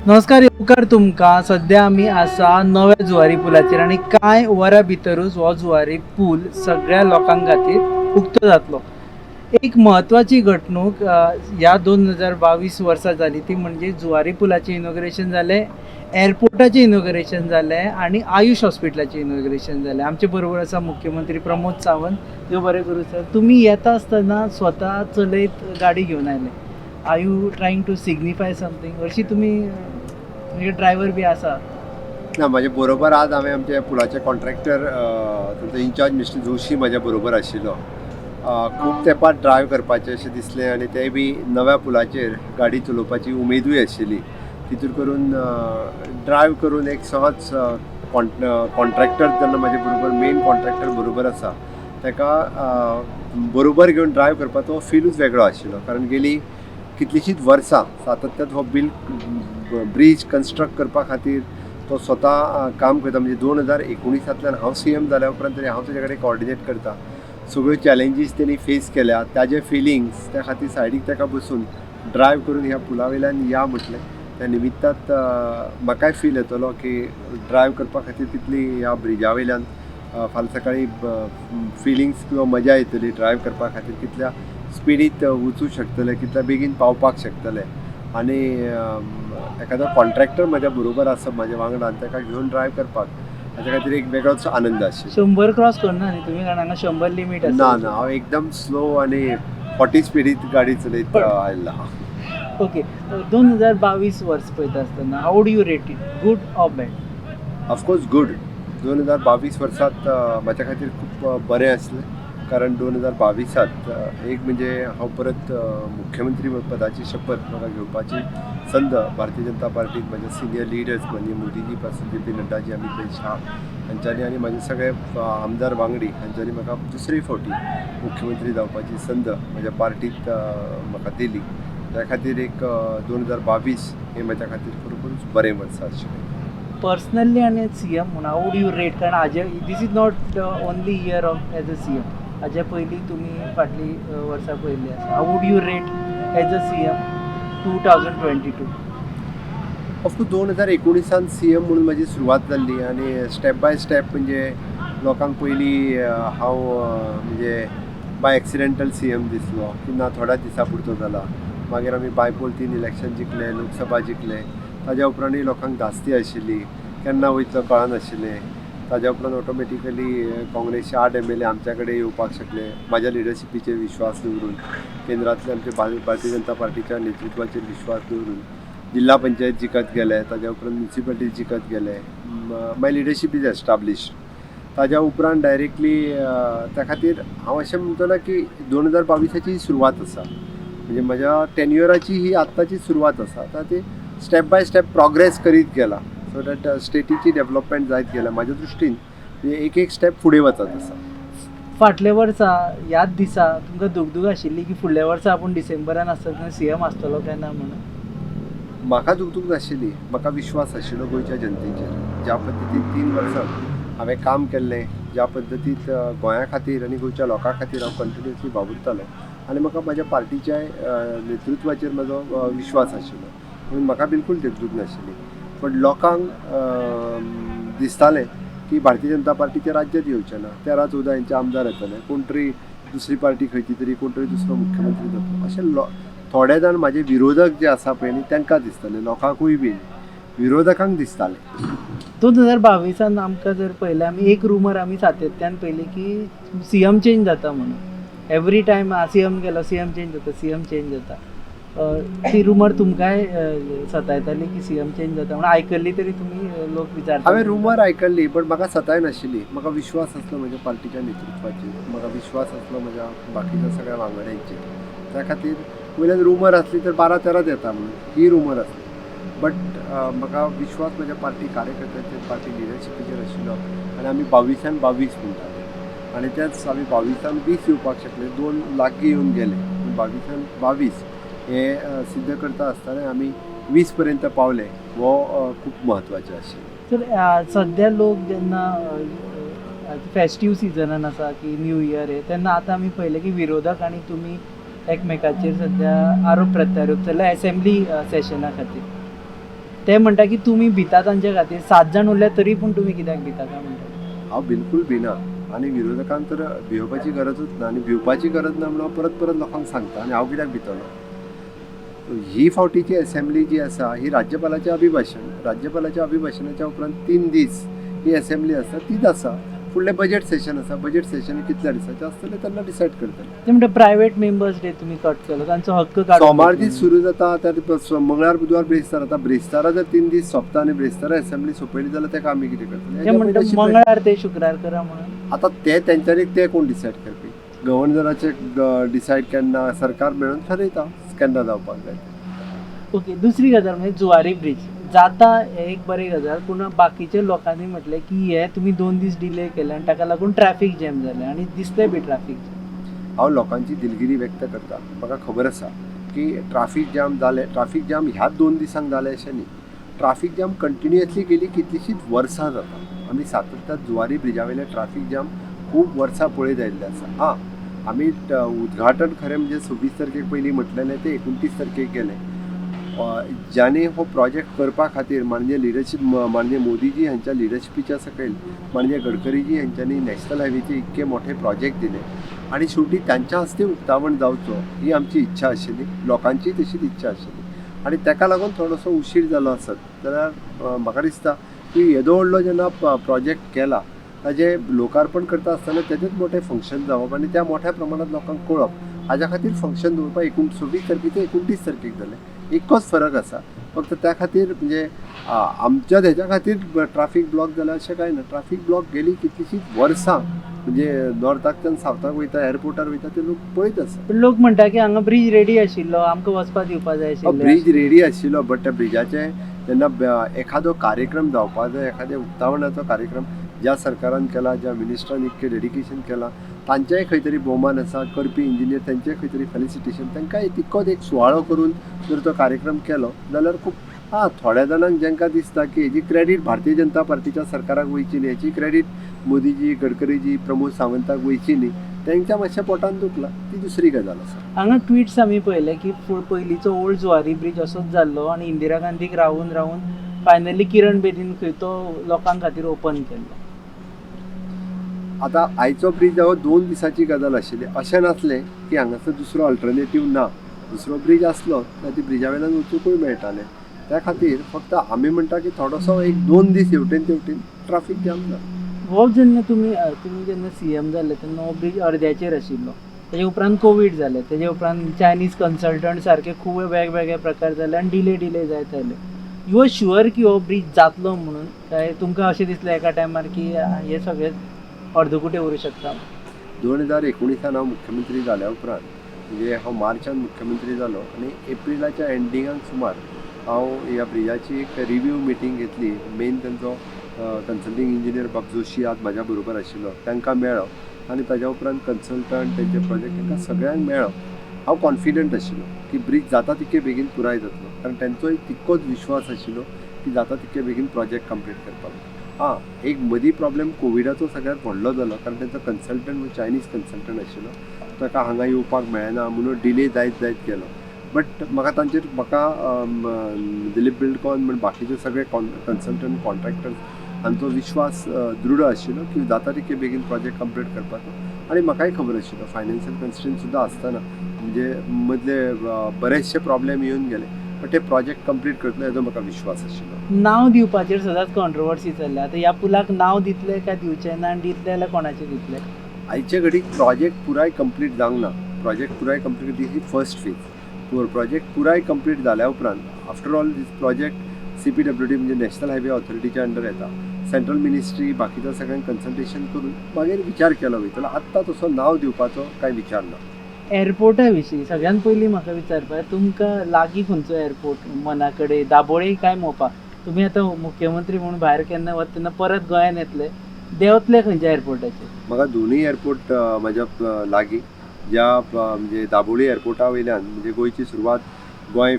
नमस्कार, येवकार तुमकां. सद्या आमी आसा नव्या जुवारी पुलाचेर आनी कांय वरां भितरूच हो जुवारी पूल सगळ्या लोकां खातीर उक्तो जातलो. एक म्हत्वाची घडणूक ह्या 2022 वर्सा जाली ती म्हणजे जुवारी पुलाचें इनॉग्रेशन जालें, एअरपोर्टाचें इनॉग्रेशन जालें आनी आयुश हॉस्पिटलाचें इनॉग्रेशन जालें. आमचे बरोबर आसा मुख्यमंत्री प्रमोद सावंत. देव बरें करूं सर. तुमी येता आसतना स्वता चलयत गाडी घेवन आयले. Are you trying to signify something? हरशीं तुमी म्हणजे ड्रायव्हर बी आसा. ना, म्हाजे बरोबर आज हांवें आमच्या पुलाचे कॉन्ट्रॅक्टर, तांचो इन्चार्ज मिस्टर जोशी म्हाज्या बरोबर आशिल्लो. खूब तेंपार ड्रायव करपाचें अशें दिसलें आनी तें बी नव्या पुलाचेर गाडी चलोवपाची उमेदूय आशिल्ली. तितूर करून ड्रायव करून एक सहज कॉन्ट्रॅक्टर जेन्ना म्हाजे बरोबर, मेन कॉन्ट्रॅक्टर बरोबर आसा, ताका बरोबर घेवन ड्रायव करपाचो फिलूच वेगळो आशिल्लो. कारण गेली कितलींशींच वर्सां सातत्यान हो बील ब्रीज कन्स्ट्रक्ट करपा खातीर तो स्वता काम करता. म्हणजे 2019तांतल्यान हांव सीएम जाल्या उपरांत तरी हांव ताजे कडेन कॉर्डिनेट करता. सगळ्यो चॅलेंजीस तेणी फेस केल्या, ताजे फिलिंग्स त्या खातीर सायडीक ताका बसून ड्रायव करून ह्या पुला वयल्यान या म्हटलें. त्या निमित्तात म्हाकाय फील येतलो की ड्रायव करपा खातीर तितली ह्या ब्रिजा वयल्यान फाल्यां सकाळीं फिलिंग्स किंवा मजा येतली ड्रायव करपा खातीर, कितल्या स्पिडीत वचूं शकतले, कितल्या बेगीन पावपाक शकतले. आनी एखादो कॉन्ट्रॅक्टर म्हज्या बरोबर आसा, म्हाज्या वांगडा, आनी ताका घेवन ड्रायव करपाक हाच्या खातीर एक वेगळोच आनंद आशिल्लो. 100 क्रॉस करना न्ही तुमी? कारण हांगा 100 लिमीट आसा. ना ना, हांव एकदम स्लो आनी 40 स्पिडीत गाडी चलयत आयला. ओके, 2022 वर्स पळयता आसतना how would you rate it, good or bad? Of course good. 2022 वर्सात म्हाज्या खातीर खूब बरें आसलें. कारण 2022त एक म्हणजे हांव परत मुख्यमंत्री पदाची शपथ म्हाका घेवपाची संद भारतीय जनता पार्टीक म्हाजे सिनियर लिडर्स माननीय मोदीजी पासून जे पी नड्डाजी, अमित भाई शाह हांच्यांनी आनी म्हाजे सगळे आमदार वांगडी हांच्यांनी म्हाका दुसरी फावटी मुख्यमंत्री जावपाची संद म्हज्या पार्टीत म्हाका दिली. त्या खातीर एक 2022 हें म्हज्या खातीर खरोखरूच बरें वर्स आशिल्लें. पर्सनली आनी सीएम म्हणून how would you rate? कारण हाजे this is not the only year of as a CM. हाजे पयलीं तुमी फाटलीं वर्सां पळयल्लीं आसा. How would you rate as a CM 2022? Of course, 2019त CM म्हणून म्हाजी सुरवात जाल्ली आनी स्टेप बाय स्टेप, म्हणजे लोकांक पयलीं हांव म्हणजे बाय एक्सिडेंटल सीएम दिसलो की ना, थोड्या दिसां पुरतो जाला. मागीर आमी बायपोल तीन इलेक्शन जिखले, लोकसभा जिखले. ताज्या उपरांतूय लोकांक धास्ती आशिल्ली, केन्ना वयतलो कळनाशिल्लें. ताज्या उपरांत ऑटोमॅटिकली काँग्रेसचे 8 एमएलए आमच्या कडेन येवपाक शकले म्हाज्या लिडरशिपीचेर विश्वास दवरून, केंद्रांतले आमचे भारतीय जनता पार्टीच्या नेतृत्वाचेर विश्वास दवरून जिल्हा पंचायत जिखत गेले. ताज्या उपरांत म्युनिसिपालिटी जिखत गेले. My leadership is establish. ताज्या उपरांत डायरेक्टली त्या खातीर हांव अशें म्हणटलो की 2022ची सुरवात आसा. म्हणजे म्हज्या टेन्युअराची ही आत्ताची सुरवात आसा. आतां ती स्टेप बाय स्टेप प्रोग्रेस करीत गेला, सो that स्टेटीची डेवलपमेंट जायत गेल्या. म्हाज्या दृश्टीन म्हणजे एक एक स्टेप फुडें वचत आसा. फाटल्या वर्सा ह्याच दिसा तुमकां दुगदूग आशिल्ली की फुडल्या वर्सा आपूण डिसेंबरान आसतना सीएम आसतलो काय ना म्हणून? म्हाका दुगदूग नाशिल्ली. म्हाका विश्वास आशिल्लो गोंयच्या जनतेचेर. ज्या पद्दतीन 3 वर्सां हांवें काम केल्लें, ज्या पद्दतीन गोंया खातीर आनी गोंयच्या लोकां खातीर हांव कंटिन्युअसली वावुरतालो आनी म्हाका म्हाज्या पार्टीच्या नेतृत्वाचेर म्हजो विश्वास आशिल्लो, म्हणून म्हाका बिलकूल दुगदूग नाशिल्ली. पण लोकांक दिसतालें की भारतीय जनता पार्टीचें राज्यच येवचें ना, 13-14 हेंचे आमदार येतले, कोण तरी दुसरी पार्टी खंयची तरी, कोण तरी दुसरो मुख्यमंत्री जातलो, अशें लो थोडे जाण म्हाजे विरोधक जे आसा पळय न्ही, तांकां दिसतालें. लोकांकूय बीन विरोधकांक दिसतालें. 2022त आमकां जर पळयलें, आमी एक रुमर आमी सातत्यान पळयली की सीएम चेंज जाता म्हणून. एवरी टायम सीएम गेलो, सीएम चेंज जाता, सीएम चेंज जाता. ती रुमर तुमकांय सतायताली की सीएम चेंज जाता म्हणून? आयकल्ली तरी तुमी, लोक विचारता? हांवें रुमर आयकल्ली, बट म्हाका सताय नाशिल्ली. म्हाका विश्वास आसलो म्हज्या पार्टीच्या नेतृत्वाचेर, म्हाका विश्वास आसलो म्हज्या बाकीच्या सगळ्या वांगड्यांचेर. त्या खातीर वयल्यान रुमर आसली तर 12-13च येता म्हणून ही रुमर आसली, बट म्हाका विश्वास म्हज्या पार्टी कार्यकर्त्यांचेर, पार्टी लिडरशिपीचेर आशिल्लो आनी आमी 22न 22 म्हणटाले आनी तेच आमी 22न 20 येवपाक शकले. दोन लागीं येवन गेले, पूण 22न 22. हें सिद्ध करता आसतना आमी 20 पर्यंत पावले, हो खूब म्हत्वाचें आशिल्लें. सर, सद्या लोक जेन्ना फेस्टीव सिजनान आसा की न्यू इयर हे, तेन्ना आतां आमी पळयलें की विरोधक आनी तुमी एकमेकाचेर सद्या आरोप प्रत्यारोप चल्ला एसेंब्ली सेशना खातीर. ते म्हणटा की तुमी भिता तांच्या खातीर, 7 जाण उरल्या तरी पूण तुमी कित्याक भिता काय म्हणटा? हांव बिलकूल भिना आनी विरोधकांक तर भिवपाची गरजूच ना आनी भिवपाची गरज ना म्हणून हांव परत परत लोकांक सांगता आनी हांव कित्याक भितलो. ही फावटीची एसेंब्ली जी आसा ही राज्यपालाचें अभिभाशण, राज्यपालाच्या अभिभाशणाच्या उपरांत 3 दीस ही एसेंब्ली आसा तीच आसा. फुडलें बजेट सेशन आसा, बजेट सेशन कितल्या दिसाचें आसतलें तेन्ना डिसायड करतले. ते म्हणटा प्रायवेट मेंबर्स डे तुमी कट केलो, तांचो हक्क काडून सोमार दीस सुरू जाता, त्या मंगळार बुधवार ब्रेस्तार. आतां ब्रेस्तारा जर 3 दीस सोंपता आनी ब्रेस्तारा एसेंब्ली सोंपयली जाल्यार ताका आमी कितें करतले? ते म्हणटा मंगळार ते शुक्रार करा म्हणून. आतां ते तेंच्यांनी ते कोण डिसायड करपी? गव्हर्नराचे डिसायड केन्ना सरकार मेळून ठरयता केन्ना जावपाक जाय. ओके, दुसरी गजाल म्हणजे जुवारी ब्रिज जाता हे एक बरी गजाल, पूण बाकीच्या लोकांनी म्हटलें की हे तुमी 2 दीस डिले केले आनी ताका लागून ट्रॅफीक जॅम जालें आनी दिसलें बी ट्रॅफीक जॅम. हांव लोकांची दिलगिरी व्यक्त करता. म्हाका खबर आसा की ट्राफीक जाम जालें, ट्राफीक जाम ह्याच 2 दिसांक जालें अशें न्ही. ट्राफीक जाम कंटिन्युअसली गेली कितलींशींच वर्सां जाता. आमी सातत्यान जुवारी ब्रिजा वयलें ट्राफीक जाम खूब वर्सां पळयत आयिल्लें आसा. आं, आमी उद्घाटन खरें म्हणजे 26 तारखेक पयलीं म्हटलेलें तें 29 तारखेक गेलें. ज्याने हो प्रोजेक्ट करपा खातीर माननीय लिडरशीप माननीय मोदीजी हांच्या लिडरशिपीच्या सकयल माननीय गडकरीजी हांच्यांनी नॅशनल हायवेचे इतके मोठे प्रोजेक्ट दिले आनी शेवटी तांच्या हस्ते उक्तावण जावचो ही आमची इच्छा आशिल्ली, लोकांची तशीच इच्छा आशिल्ली आनी ताका लागून थोडोसो उशीर जालो आसत जाल्यार म्हाका दिसता की येदो व्हडलो जेन्ना प्रोजेक्ट केला ताजें लोकार्पण करता आसतना तेजेंच मोठें फंक्शन जावप आनी त्या मोठ्या प्रमाणांत लोकांक कळप हाज्या खातीर फंक्शन दवरपाक 26 तारखेक ते 29 तारखेक जालें. एकच फरक आसा फक्त त्या खातीर म्हणजे आमच्या हेच्या खातीर ट्राफीक ब्लॉक जाला अशें कांय ना. ट्राफीक ब्लॉक गेली कितलींशींच वर्सां म्हणजे नॉर्थाकच्यान सावथाक वयता, एअरपोर्टार वयता ते लोक पळयत आसा. पूण लोक म्हणटा की हांगा ब्रीज रेडी आशिल्लो, आमकां वचपाक दिवपा जाय आशिल्लें. ब्रीज रेडी आशिल्लो, बट त्या ब्रिजाचे जेन्ना एखादो कार्यक्रम जावपा जाय, एखाद्या उक्तावणाचो कार्यक्रम ज्या सरकारान केला, ज्या मिनिस्टरान इतकें डेडिकेशन केलां, तांचेय खंय तरी भोवमान आसा, करपी इंजिनियर तांचेय खंय तरी फेलिसिटेशन, तांकां तितकोच एक सुवाळो करून जर तो कार्यक्रम केलो जाल्यार खूब. आं, थोड्या जाणांक जांकां दिसता की हेजी क्रेडीट भारतीय जनता पार्टीच्या सरकाराक वयची न्ही, हेची क्रेडीट मोदीजी, गडकरीजी, प्रमोद सावंताक वयची न्ही, तांच्या मातशें पोटान दुखलां, ती दुसरी गजाल आसा. हांगा ट्विट्स आमी पळयले की पयलींचो ओल्ड जुवारी ब्रिज असोच जाल्लो आनी इंदिरा गांधीक रावून रावून फायनली किरण बेदीन खंय तो लोकां खातीर ओपन केल्लो. आतां आयचो ब्रीज हो 2 दिसांची गजाल आशिल्ली, अशें नासलें की हांगासर दुसरो अल्टरनेटीव ना, दुसरो ब्रीज आसलो जाल्यार ती ब्रिजा वयल्यान वचुंकूय मेळटालें. त्या खातीर फक्त आमी म्हणटा की थोडोसो 1-2 दीस हेवटेन तेवटेन ट्राफीक जाम जालो. हो जेन्ना तुमी जेन्ना सीएम जाले तेन्ना हो ब्रीज अर्द्याचेर आशिल्लो, तेजे उपरांत कोवीड जालें, तेजे उपरांत चायनीज कन्सल्टंट सारके खूब वेगवेगळे प्रकार जाले आनी डिले जायत आयले. You are sure की हो ब्रीज जातलो म्हणून, काय तुमकां अशें दिसलें एका टायमार की हे सगळें अर्दकुटे उरूं शकता? 2019 हांव मुख्यमंत्री जाल्या उपरांत, म्हणजे हांव मार्चान मुख्यमंत्री जालो आनी एप्रिलाच्या एंडिंगाक सुमार हांव ह्या ब्रिजाची एक रिव्यू मिटींग घेतली. मेन तांचो कन्सल्टींग इंजिनियर बाब जोशी आज म्हाज्या बरोबर आशिल्लो, तांकां मेळ्ळो आनी ताज्या उपरांत कन्सल्टंट तेंचे प्रोजेक्ट तांकां सगळ्यांक मेळ्ळो. हांव कॉन्फिडंट आशिल्लो की ब्रीज जाता तितके बेगीन पुराय जातलो, कारण तांचोय तितकोच विश्वास आशिल्लो की जाता तितके बेगीन प्रोजेक्ट कंप्लीट करपाक. आं, एक मदीं प्रॉब्लेम कोविडाचो सगळ्यांत व्हडलो जालो, कारण तांचो कन्सल्टंट चायनीज कन्सल्टंट आशिल्लो, ताका हांगा येवपाक मेळना म्हणून डिले जायत जायत गेलो. बट म्हाका तांचेर म्हाका दिलीप बिल्डकॉन म्हण बाकीचे सगळे कन्सल्टंट कॉन्ट्रॅक्टर्स हांचो विश्वास दृढ आशिल्लो की जाता तितके बेगीन प्रोजेक्ट कंप्लीट करपाचो. आनी म्हाकाय खबर आशिल्लो फायनान्शियल कन्स्ट्रेंट सुद्दां आसतना म्हणजे मदले बरेचशे प्रॉब्लेम येवन गेले, बट ते प्रोजेक्ट कंप्लीट करतले हेजो म्हाका विश्वास आशिल्लो. नांव दिवपाचेर सदांच कॉन्ट्रोवर्सी चल्ल्या, आतां ह्या पुलाक नांव दितले काय दिवचें ना, आनी दितले जाल्यार कोणाचें दितले? आयचे घडीक प्रोजेक्ट पुराय कंप्लीट जावंक ना. प्रोजेक्ट पुराय कंप्लीट ही फर्स्ट फेज. प्रोजेक्ट पुराय कंप्लीट जाल्या उपरांत after all this project CPWD म्हणजे नॅशनल हायवे ऑथॉरिटीच्या अंडर येता, सेंट्रल मिनिस्ट्री बाकीच्या सगळ्यांक कन्सल्टेशन करून मागीर विचार केलो वयतलो. आत्तां तसो नांव दिवपाचो कांय विचार ना. एअरपोर्टा विशीं सगळ्यान पयलीं म्हाका विचारपाक, तुमकां लागीं खंयचो एअरपोर्ट मना कडेन, दाबोळे काय मोपा? तुमी आतां मुख्यमंत्री म्हणून भायर केन्ना वता तेन्ना परत गोंयान येतले, देंवतले खंयच्या एअरपोर्टाचेर? म्हाका दोनूय एअरपोर्ट म्हाज्या लागीं. ज्या म्हणजे दाबोळी एअरपोर्टा वयल्यान म्हणजे गोंयची सुरवात, गोंय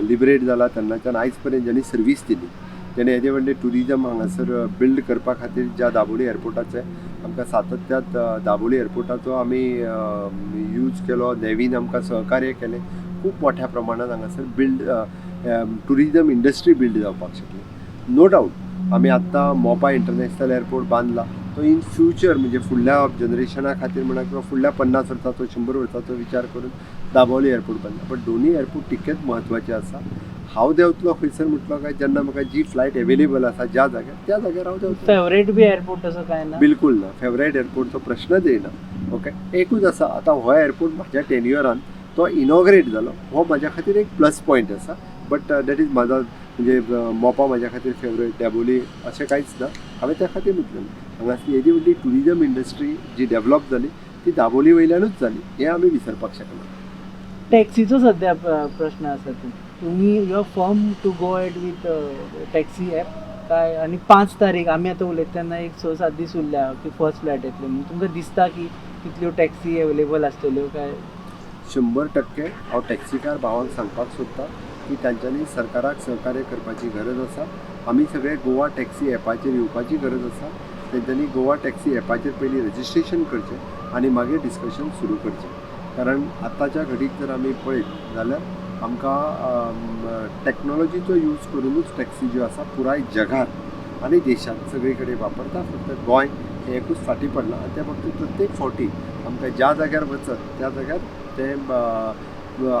लिबरेट जाला तेन्नाच्यान आयज पर्यंत ज्यांनी सर्वीस दिली, तेणे येदे व्हडलें ट्युरिजम हांगासर बिल्ड करपा खातीर ज्या दाबोळी एअरपोर्टाचें आमकां सातत्यात, दाबोळी एअरपोर्टाचो आमी यूज केलो, नेवीन आमकां सहकार्य केलें, खूब मोठ्या प्रमाणात हांगासर बिल्ड ट्युरिजम इंडस्ट्री बिल्ड जावपाक शकली. नो डावट आमी आत्तां मोपा इंटरनॅशनल एअरपोर्ट बांदला, तो इन फ्युचर म्हणजे फुडल्या जनरेशना खातीर म्हणा किंवा फुडल्या 50 वर्सांचो, 100 वर्सांचो विचार करून दाबोळी एअरपोर्ट बांदला. बट दोनूय एअरपोर्ट तितकेच म्हत्वाचे आसा. हांव देंवतलो खंयसर म्हटलो काय जेन्ना म्हाका जी फ्लायट एवेलेबल आसा ज्या जाग्यार, त्या जाग्यार हांव देंवतलो. फेवरेट बी एअरपोर्ट तसो काय ना? बिलकुल ना, फेवरेट एअरपोर्टचो प्रश्नच येयना. ओके, एकूच आसा, आतां हो एअरपोर्ट म्हाज्या टेन्युअरान तो इनॉग्रेट जालो, हो म्हाज्या खातीर एक प्लस पॉयंट आसा. बट that is म्हाजा म्हणजे मोपा म्हाज्या खातीर फेवरेट, दाबोली अशें कांयच ना. हांवें त्या खातीर म्हटलें, हांगासर येदी व्हडली ट्युरिजम इंडस्ट्री जी डेवलप जाली ती दाबोली वयल्यानूच जाली, हें आमी विसरपाक शकना. टॅक्सीचो सध्या प्रश्न आसा. तुमी you firm to go ahead with taxi app काय? आनी 5 तारीख आमी आतां उलयता तेन्ना एक 6-7 दीस उरल्या की फर्स्ट फ्लायट येतली म्हणून, तुमकां दिसता की तितल्यो टॅक्सी एवेलेबल आसतल्यो काय? 100% हांव टॅक्सीकार भावांक सांगपाक सोदतां की तांच्यांनी सरकाराक सहकार्य करपाची गरज आसा. आमी सगळे गोवा टॅक्सी एपाचेर येवपाची गरज आसा. तेंच्यांनी गोवा टॅक्सी एपाचेर पयलीं रजिस्ट्रेशन करचें आनी मागीर डिस्कशन सुरू करचें, कारण आतांच्या घडीक जर आमी पळयत जाल्यार आमकां टॅक्नोलॉजीचो यूज करुनूच टॅक्सी ज्यो आसा पुराय जगात आनी देशांत सगळे कडेन वापरता. फक्त गोंय हें एकूच फाटीं पडलां आनी त्या बाबतींत प्रत्येक फावटी आमकां ज्या जाग्यार वचत त्या जाग्यार तें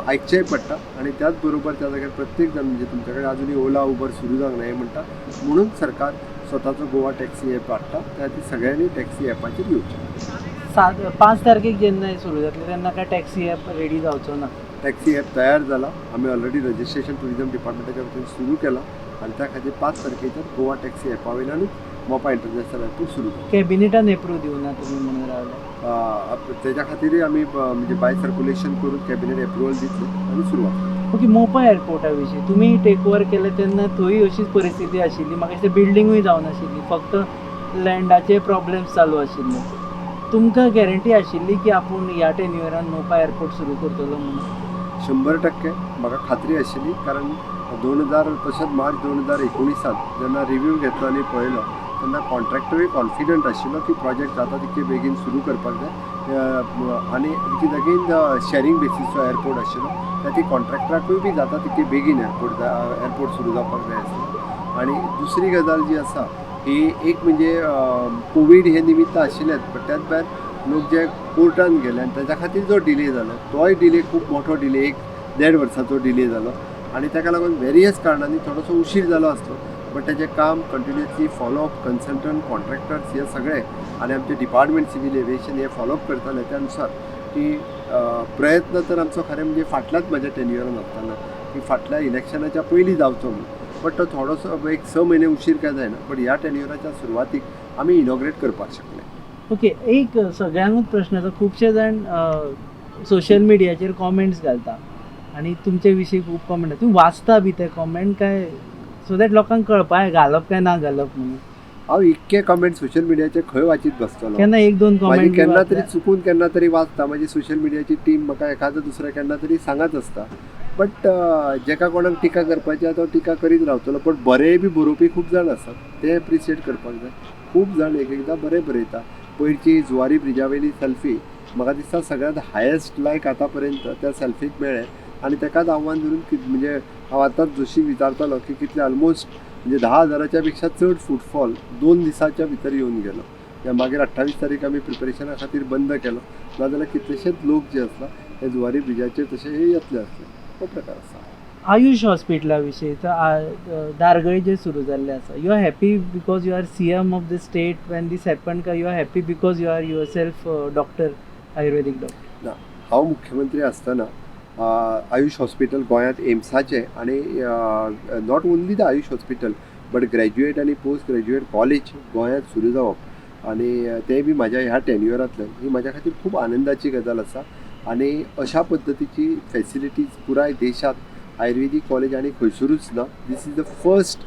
आयकचेंय पडटा. आनी त्याच बरोबर त्या जाग्यार प्रत्येक जाण म्हणजे तुमच्या कडेन आजुनूय ओला उबर सुरू जावंक ना हें म्हणटा, म्हणून सरकार स्वताचो गोवा टॅक्सी एप हाडटा. त्या खातीर सगळ्यांनी टॅक्सी एपाचेर येवचें. 5 तारखेक जेन्ना सुरू जातलें तेन्ना काय टॅक्सी एप रेडी जावचो ना? टॅक्सी एप तयार जाला, आमी ऑलरेडी रजिस्ट्रेशन ट्युरिजम डिपार्टमेंटाच्या वतीन सुरू केलां आनी त्या खातीर 5 तारखेच्यान गोवा टॅक्सी एपा वयल्यानूच मोपा इंटरनॅशनल एअरपोर्ट सुरू जातलें. कॅबिनेटान एप्रूव दिवना तुमी म्हणून रावले? तेज्या खातीरूय आमी म्हणजे बाय सर्क्युलेशन करून कॅबिनेट एप्रुवल दितले आनी सुरवात. ओके, मोपा एअरपोर्टा विशीं तुमी टेक ओवर केलें तेन्ना थंय अशीच परिस्थिती आशिल्ली, म्हाका दिसता बिल्डिंगूय जावनाशिल्ली, फक्त लँडाचे प्रॉब्लेम्स चालू आशिल्ले. तुमकां गॅरंटी आशिल्ली की आपूण ह्या टेन्युअरान मोपा एअरपोर्ट सुरू करतलो म्हणून? 100% म्हाका खात्री आशिल्ली, कारण 2000 तशेंच मार्च 2019 जेन्ना रिव्यू घेतलो आनी पळयलो तेन्ना कॉन्ट्रॅक्टरूय कॉन्फिडंट आशिल्लो की प्रोजेक्ट जाता तितके बेगीन सुरू करपाक जाय आनी which is again sharing बेसीसचो एअरपोर्ट आशिल्लो, त्या खातीर कॉन्ट्रॅक्टराकूय बी जाता तितके बेगीन एअरपोर्ट सुरू जावपाक जाय आसलें. आनी दुसरी गजाल जी आसा ही एक म्हणजे कोवीड हे निमित्त आशिल्लेंच, बट त्याच भायर लोक जे कोर्टान गेले आनी ताच्या खातीर जो डिले जालो तोय डिले खूब मोठो डिले, 1-1.5 वर्साचो डिले जालो आनी ताका लागून वेरियस कारणांनी थोडोसो उशीर जालो आसलो, बट ताचें काम कंटिन्युअसली फॉलोअप, कन्सल्टंट, कॉन्ट्रॅक्टर्स हे सगळे आनी आमचे डिपार्टमेंट सिवील एविएशन हे फॉलोअप करताले. त्या अनुसार की प्रयत्न तर आमचो खरें म्हणजे फाटल्याच म्हाज्या टेन्युअरान आसतना की फाटल्या इलेक्शनाच्या पयलीं जावचो म्हणून, बट तो थोडोसो एक 6 म्हयने उशीर काय जायना, बट ह्या टेन्युअराच्या सुरवातीक आमी इनॉग्रेट करपाक शकले. ओके, एक सगळ्यांकूच प्रश्न आसा, खुबशे जाण सोशल मिडियाचेर कॉमेंट्स घालता आनी तुमचे विशीं खूब कॉमेंट, तुमी वाचता बी ते कॉमेंट काय, सो that लोकांक कळपा घालप काय ना घालप म्हणून? हांव इतके कॉमेंट सोशल मिडियाचेर खंय वाचीत बसतलो? केन्ना 1-2 मागीर कॉमेंट केन्ना तरी चुकून केन्ना तरी वाचता. मागीर सोशल मिडियाची टीम म्हाका एखादो दुसरो केन्ना तरी सांगत आसता, बट जेका कोणाक टिका करपाची आसा तो टिका करीत रावतलो. पण बरें बी बरोवपी खूब जाण आसात, ते एप्रिशिएट करपाक जाय. खूब जाण एक एकदां बरें बरयता. पयरची जुवारी ब्रिजा वयली सेल्फी म्हाका दिसता सगळ्यांत हायेस्ट लायक आतां पर्यंत त्या सेल्फीक मेळ्ळें आनी ताकाच आव्हान धरून म्हणजे हांव आतांच जोशीक विचारतालो की कितले ऑलमोस्ट म्हणजे 10,000 पेक्षा चड फुटफॉल 2 दिसाच्या भितर येवन गेलो. त्या मागीर 28 तारीख आमी प्रिपरेशना खातीर बंद केलो, नाजाल्यार कितलेशेच लोक जे आसला ते जुवारी ब्रिजाचेर तशे येतले आसले. हो प्रकार आसा. आयुष हॉस्पिटला विशीं दारगळी जे सुरू जाल्लें आसा, you are happy because you are CM of the state when this happen, काय you are happy because you are yourself doctor, Ayurvedic doctor? ना, हांव मुख्यमंत्री आसतना आयुष हॉस्पिटल गोंयांत एम्साचें आनी not only the AYUSH hospital but graduate आनी post graduate college गोंयांत सुरू जावप आनी तें बी म्हाज्या ह्या टेन्युअरांतल्यान ही म्हाज्या खातीर खूब आनंदाची गजाल आसा. आनी अशा पद्दतीची फेसिलिटीज पुराय देशांत आयुर्वेदीक कॉलेज आनी खंयसरूच ना. This is the first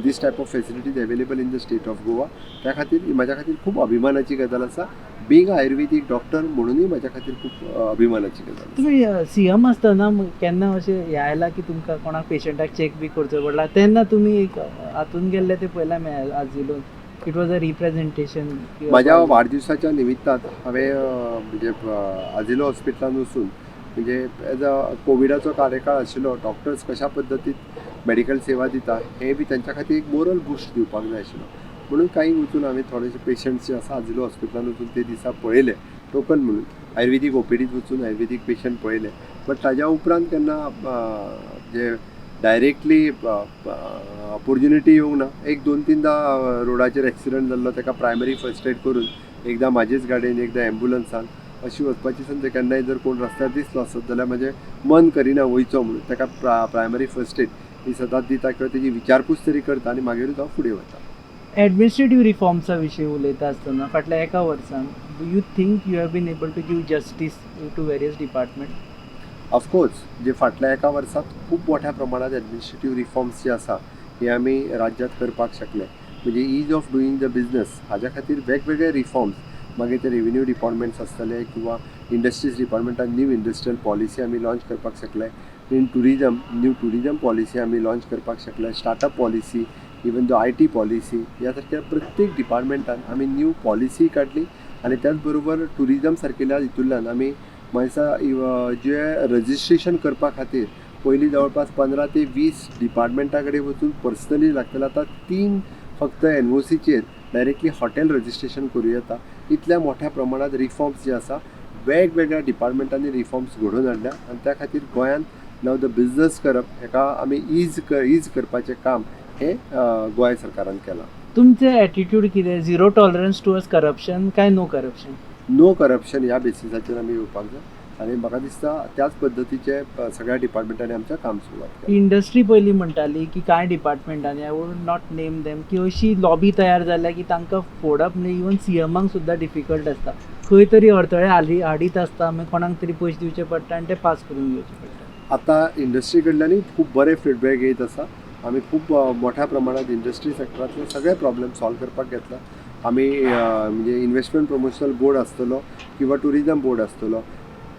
this type of facilities available in the state of Goa. त्या खातीर ही म्हाज्या खातीर खूब अभिमानाची गजाल आसा. बिंग आयुर्वेदीक डॉक्टर म्हणुनूय म्हाज्या खातीर खूब अभिमानाची गजाल आसा. तुमी सीएम आसतना केन्ना अशें हें आयलां की तुमकां कोणाक पेशंटाक चॅक बी करचो पडला तेन्ना तुमी एक हातून गेल्ले ते पळयला आमी आजिलोन, it was a representation. म्हाज्या वाडदिवसाच्या निमित्तान हांवें म्हणजे आजिलो हॉस्पिटलान वचून, म्हणजे एज अ कोविडाचो कार्यकाळ आशिल्लो, डॉक्टर्स कशा पद्दतीन मेडिकल सेवा दिता हें बी तेंच्या खातीर एक मोरल बुस्ट दिवपाक जाय आशिल्लो, म्हणून कांय वचून हांवें थोडेशे पेशंट्स जे आसा आजिलो हॉस्पिटलान वचून ते दिसा पळयले, टोकन म्हणून आयुर्वेदीक ओपीडीत वचून आयुर्वेदीक पेशंट पळयले. बट ताज्या उपरांत केन्ना जे डायरेक्टली ऑपोर्च्युनिटी येवंक ना. एक दोन तिनदां रोडाचेर एक्सिडंट जाल्लो, ताका प्रायमरी फर्स्ट एड करून एकदां म्हाजेच गाडयेन, एकदां एम्बुलन्सान अशी वचपाची संद. केन्नाय जर कोण रस्त्यार दिसलो आसत जाल्यार म्हाजें मन करिना वयचो म्हणून, ताका प्रायमरी फर्स्ट एड ही सदांच दिता किंवा तेजी विचारपूस तरी करता आनी मागीरूच हांव फुडें वता. एडमिनिस्ट्रेटीव रिफॉर्म्सा विशीं उलयता आसतना फाटल्या एका वर्सान, do you think you have been able to give justice to various department? Of course, जे फाटल्या एका वर्सात खूब मोठ्या प्रमाणात एडमिनिस्ट्रेटीव रिफॉर्म्स जे आसा हे आमी राज्यांत करपाक शकले. म्हणजे ease of doing the business हाज्या खातीर वेगवेगळे रिफॉर्म्स, मागीर ते रेवेन्यू डिपार्टमेंट्स आसतले किंवा इंडस्ट्रीज डिपार्टमेंटान न्यू इंडस्ट्रियल पॉलिसी आमी लॉन्च करपाक शकले. In tourism, new tourism policy आमी लॉन्च करपाक शकले. Startup policy, even though IT policy, ह्या सारक्या प्रत्येक डिपार्टमेंटान आमी न्यू पॉलिसी काडली. आनी त्याच बरोबर ट्युरिजम सारकेल्या हितूंतल्यान आमी म्हाका दिसता जे रजिस्ट्रेशन करपा खातीर पयलीं जवळपास 15 ते 20 डिपार्टमेंटा कडेन वचून पर्सनली लागतालें, आतां तीन फक्त एनओसीचेर डायरेक्टली हॉटेल रजिस्ट्रेशन करूं येता. इतल्या मोठ्या प्रमाणात रिफॉर्म्स जे आसा, वेगवेगळ्या डिपार्टमेंटांनी रिफॉर्म्स घडोवन हाडल्या आनी त्या खातीर गोंयांत नाव the business करप हेका आमी is करपाचें काम हें गोंय सरकारान केलां. तुमचें एटिट्यूड कितें? झिरो टॉलरन्स टुवर्ड्स करप्शन काय नो करप्शन? नो करप्शन ह्या बेसिसाचेर आमी येवपाक जाय आनी म्हाका दिसता त्याच पद्दतीचे सगळ्या डिपार्टमेंटांनी आमच्या काम सुरवात केलां. इंडस्ट्री पयलीं म्हणटाली की कांय डिपार्टमेंटांनी, I would not name them, की अशी लॉबी तयार जाल्या की तांकां फोडप न्ही, इवन सीएमाक सुद्दां डिफिकल्ट आसता. खंय तरी अडथळे हाडीत आसता, मागीर कोणाक तरी पयशे दिवचे पडटा आनी ते पास करून घेवचे पडटा. आतां इंडस्ट्री कडल्यानूय खूब बरे फिडबॅक येयत आसा. आमी खूब मोठ्या प्रमाणात इंडस्ट्री सेक्टरांतले सगळे प्रॉब्लेम सॉल्व करपाक घेतला आमी. म्हणजे इन्वेस्टमेंट प्रमोशनल बोर्ड आसतलो किंवा ट्युरिजम बोर्ड आसतलो,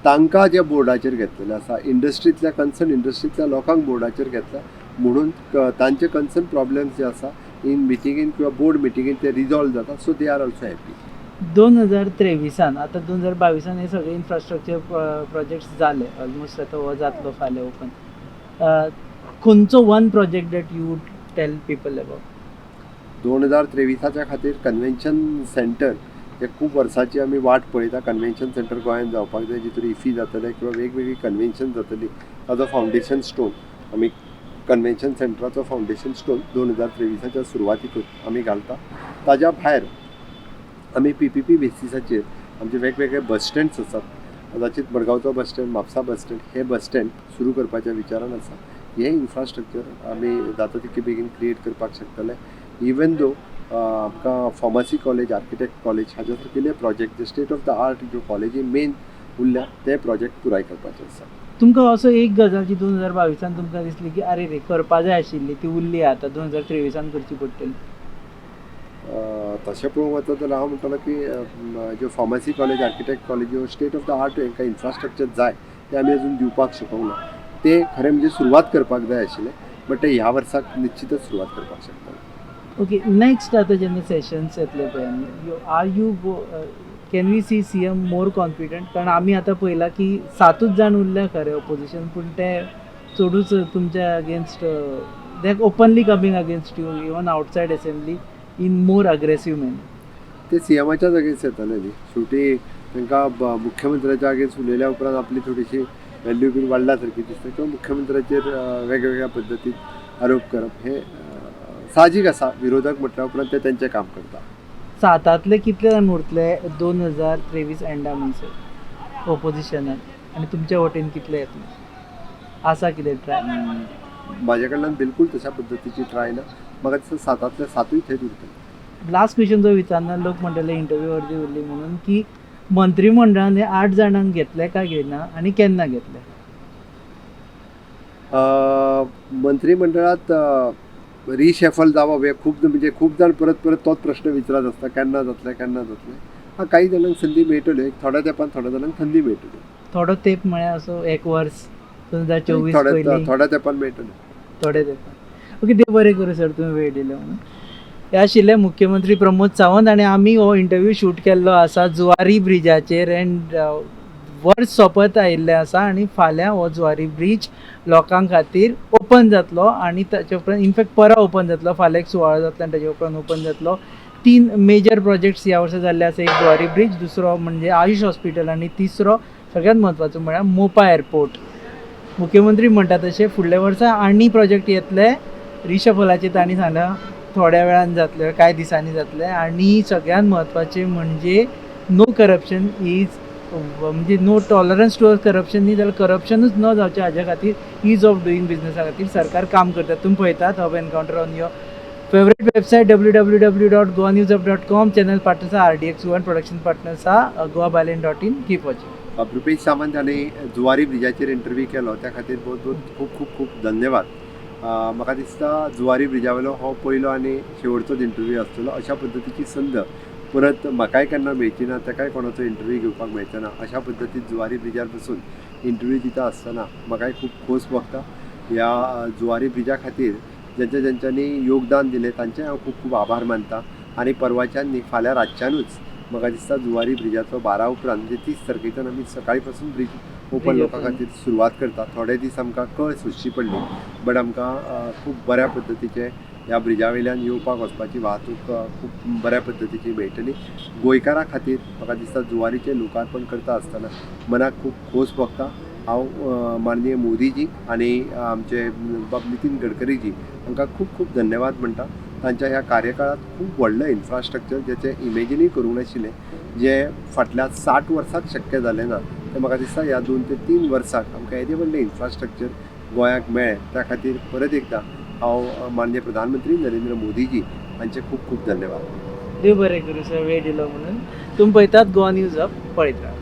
तांकां जे बोर्डाचेर घेतलेले आसा, इंडस्ट्रींतल्या कन्सर्न इंडस्ट्रींतल्या लोकांक बोर्डाचेर घेतला, म्हणून तांचे कन्सर्न प्रॉब्लेम्स जे आसा इन मिटिंगेन किंवा बोर्ड मिटिंगेन ते रिजॉल्व जाता, so they are also happy. 2023าน, आतां 2022าน हे सगळे इन्फ्रास्ट्रक्चर प्रोजेक्ट्स जाले ऑलमोस्ट, आतां हो जातलो फाल्यां ओपन. खंयचो one project that you would tell people about? 2023च्या खातीर कन्व्हेन्शन सेंटर हे खूब वर्सांची आमी वाट पळयता. कन्व्हेन्शन सेंटर गोंयांत जावपाक जाय, जितून इफी जातले किंवा वेगवेगळी कन्व्हेन्शन जातली. ताजो फावंडेशन स्टोन आमी, कन्व्हेन्शन सेंटराचो फावंडेशन स्टोन 2023च्या सुरवातीकूच आमी घालता. ताज्या भायर आमी पीपीपी बेसिसाचेर आमचे वेगवेगळे बस स्टँड्स आसात, कदाचित मडगांवचो bus stand, Mapusa bus stand, हे बस स्टँड सुरू करपाच्या विचारान आसा. हे इन्फ्रास्ट्रक्चर आमी जाता तितके बेगीन क्रिएट करपाक शकतले. इवन दो आमकां फार्मसी कॉलेज, आर्किटेक्ट कॉलेज हाज्या सारकेले प्रोजेक्ट जे स्टेट ऑफ the art ज्यो कॉलेजी मेन उरल्या, ते प्रोजेक्ट पुराय करपाचे आसा. तुमकां असो एक गजाल जी 2022านतुमकां दिसली की अरे रे, करपा जाय आशिल्ली, ती उरली, आतां 2023านकरची पडटली? तशें पळोवंक वचत जाल्यार हांव म्हणटलो की ज्यो फार्मसी कॉलेज, आर्किटेक्ट कॉलेज, ह्यो स्टेट ऑफ the art हांकां इन्फ्रास्ट्रक्चर जाय, तें आमी अजून दिवपाक शकूंक ना. ते खरें म्हणजे सुरवात करपाक जाय आशिल्लें, बट ते ह्या वर्साक निश्चितच सुरवात करपाक शकता. ओके, नेक्स्ट आतां जेन्ना सेशन्स येतले पळय, you are you can we see CM more confident? कारण आमी आतां पळयलां की सातूच जाण उरल्या खरें ओपोजिशन, पूण ते चडूच तुमच्या against, they openly coming against you even outside assembly in more aggressive manner. ते सीएमाच्याच अगेन्स्ट येतले न्ही शेवटी. तांकां मुख्यमंत्र्याच्या अगेन्स्ट उलयल्या उपरांत आपली थोडीशी व्हॅल्यू बीन वाडल्या सारकी दिसता किंवा मुख्यमंत्र्याचेर वेगवेगळ्या पद्दतीन आरोप करप हे साहजीक आसा. विरोधक म्हटल्या उपरांत ते तेंचें काम करता. सातांतले कितले जाण उरतले 2023 एंडा म्हणसर ओपोजिशनान आनी तुमच्या वटेन कितले येतले? आसा कितें ट्राय? म्हाज्या कडल्यान बिलकूल तशा पद्दतीची ट्राय ना. म्हाका दिसता सातांतले सातूय थंयच उरतले. लास्ट क्वेश्चन जो विचारना, लोक म्हणटले इंटरव्यू अर्दी उरली म्हणून, की मंत्रीमंडळान हे आठ जाणांक घेतले काय घेना आनी केन्ना घेतले? मंत्रीमंडळात रिशफल जावप हें खूब, म्हणजे खूब जाण परत परत तोच प्रश्न विचारत आसता, केन्ना जातलें केन्ना जातलें. हा, काही जाणांक संदी मेळटल्यो, एक थोड्या तेंपान थोड्या जाणांक संदी मेळटली. थोडो तेंप म्हळ्यार असो एक वर्स, 2024 थोड्या पयलीं? थोड्या तेंपान मेळटल्यो. थोडे तेंपान. ओके, देव बरें करूं सर, तुमी वेळ दिलो म्हणून. हे आशिल्ले मुख्यमंत्री प्रमोद सावंत आनी आमी हो इंटरव्यू शूट केल्लो आसा जुवारी ब्रिजाचेर. एंड वर्स सोंपत आयिल्लें आसा आनी फाल्यां हो जुवारी ब्रीज लोकां खातीर ओपन जातलो आनी ताचे उपरांत, इनफॅक्ट परां ओपन जातलो, फाल्यां एक सुवाळो जातलो आनी ताचे उपरांत ओपन जातलो. तीन मेजर प्रोजेक्ट्स ह्या वर्सा जाल्ले आसा. एक जुवारी ब्रीज, दुसरो म्हणजे आयुष हॉस्पिटल आनी तिसरो सगळ्यात म्हत्वाचो म्हळ्यार मोपा एअरपोर्ट. मुख्यमंत्री म्हणटा तशें फुडल्या वर्सा आनी प्रोजेक्ट येतले. रिशफलाचे तांणी सांगलां थोड्या वेळान जातले, कांय दिसांनी जातले. आनी सगळ्यात म्हत्वाचें म्हणजे नो करप्शन is, म्हणजे नो टॉलरन्स टुवर्ड्स करप्शन न्ही जाल्यार करप्शनूच न जावचें हाज्या खातीर, is of doing बिजनसा खातीर सरकार काम करता. तुमी पळयतात Hub Encounter on your favourite website www.goanewshub.com. Channel partners RDX one, production partners goabyline.in. Keep watching. Rupesh Sawant हांणी जुवारी ब्रिजाचेर इंटरव्यू केलो त्या खातीर बहुत बहुत खूब खूब खूब धन्यवाद. म्हाका दिसता जुवारी ब्रिजा वयलो हो पयलो आनी शेवटचोच इंटरव्यू आसतलो. अशा पद्दतीची संद परत म्हाकाय केन्ना मेळची ना, ताकाय कोणाचो इंटरव्यू घेवपाक मेळचो ना. अशा पद्दतीन जुवारी ब्रिजार बसून इंटरव्यू दिता आसतना म्हाकाय खूब खोस भोगता. ह्या जुवारी ब्रिजा खातीर जेंच्या जेंच्यांनी योगदान दिलें तांचें हांव खूब खूब आभार मानता. आनी परवाच्यान न्ही, फाल्यां रातच्यानूच म्हाका दिसता जुवारी ब्रिजाचो 12 उपरांत, म्हणजे 30 तारखेच्यान आमी सकाळी पासून ब्रीज ओपन ब्रीज लोकां open. खातीर सुरवात करता. थोडे दीस आमकां कळ सोंसची पडली, बट आमकां खूब बऱ्या पद्दतीचे ह्या ब्रिजा वयल्यान येवपाक वचपाची वाहतूक खूब बऱ्या पद्दतीची मेळटली गोंयकारां खातीर. म्हाका दिसता जुवारीचें लोकार्पण करता आसतना मनाक खूब खोस भोगता. हांव माननीय मोदीजी आनी आमचे बाब नितीन गडकरीजी हांकां खूब खूब धन्यवाद म्हणटा. तांच्या ह्या कार्यकाळांत खूब व्हडलें इन्फ्रास्ट्रक्चर जेचें इमेजिनूय करूंक नाशिल्लें, जें फाटल्या 60 वर्सांत शक्य जालें ना, तें म्हाका दिसता ह्या 2 ते 3 वर्साक आमकां येदें व्हडलें इन्फ्रास्ट्रक्चर गोंयाक मेळ्ळें. त्या खातीर परत एकदां हांव माननीय प्रधानमंत्री नरेंद्र मोदीजी हांचे खूब खूब धन्यवाद. देव बरें करूं सर, वेळ दिलो म्हणून. तुमी पळयतात गोवा न्यूज हब. पळयत राहा.